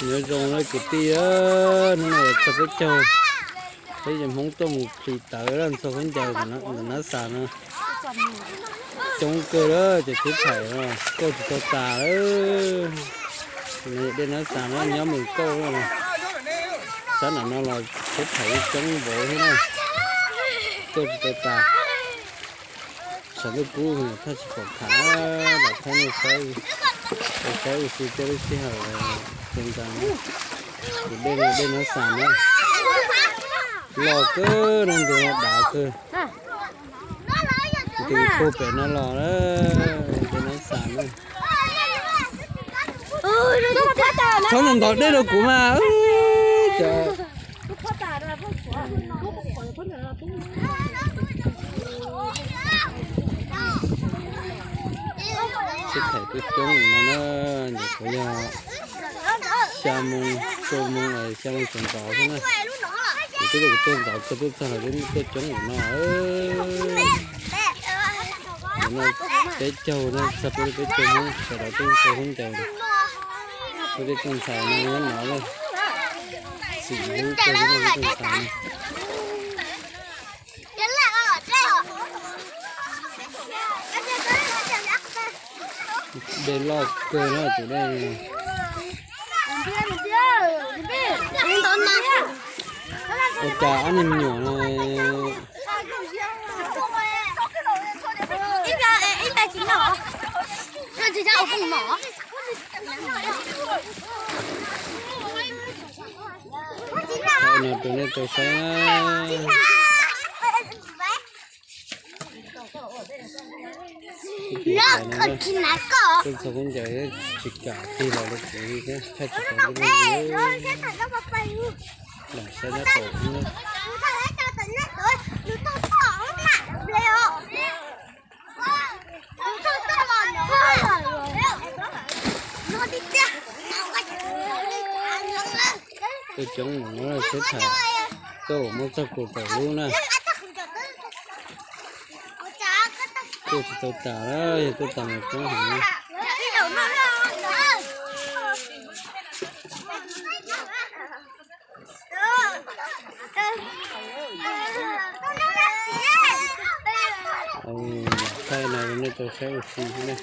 Nyob zoo na kwv tij, hnub no yuav txog peb caug, peb yog Hmoob tuaj mus plhis tawv lawm, ntxhua khaub ncaws ntawm Nab Xas no coob kawg lawm, ces thiab thaim no kauj tsis tau tas lawm. Dej Nab Xas no nyob mus kauj, sab nram no los thiab thaim coob npaum thiab na, kauj tsis tau tas. Tshav ntuj kub thaj tsis pom khav, lam thaij nej saib, saib ua si tej lub sij hawm ces nkas, ces dej, dej Nab Xas na loj kawg, ntuj no dav kawg. Tus pug pem no los, dej Nab Xas na. Txhob ntov ntov dej rau kuv mas. Sib tham tuaj coob no na, nyuam qhuav yog xya moo, rau moo, xya moo tsaus ntau xwb na. Kuv twb tuaj, kuv tuaj ntau kawg, tuaj txog los twb tuaj coob no. No peb caug na, txog peb, peb caug Hmoob sawv daws tuaj ntxhua khaub ncaws. Peb tej tub ntxhais no nyob no lawm, xim Hmoob kawg li na, tub ntxhais no. Dej loj kawg na tus dej. Ua cas ob niag me nyuam no, no rau nej tau saib na. Tuaj ntxhua khaub ncaws tsis kam tig los rau kuv li thiab, thaij tsis tau lub neej li. Lam saib tab tom Tuaj coob mus no sib tham, tuaj muab txog kaum tawm lub na. Tuaj tsis tau tas, yog tuaj tas mus coob heev na. Thaij no rau nej tau saib ua si xwb na.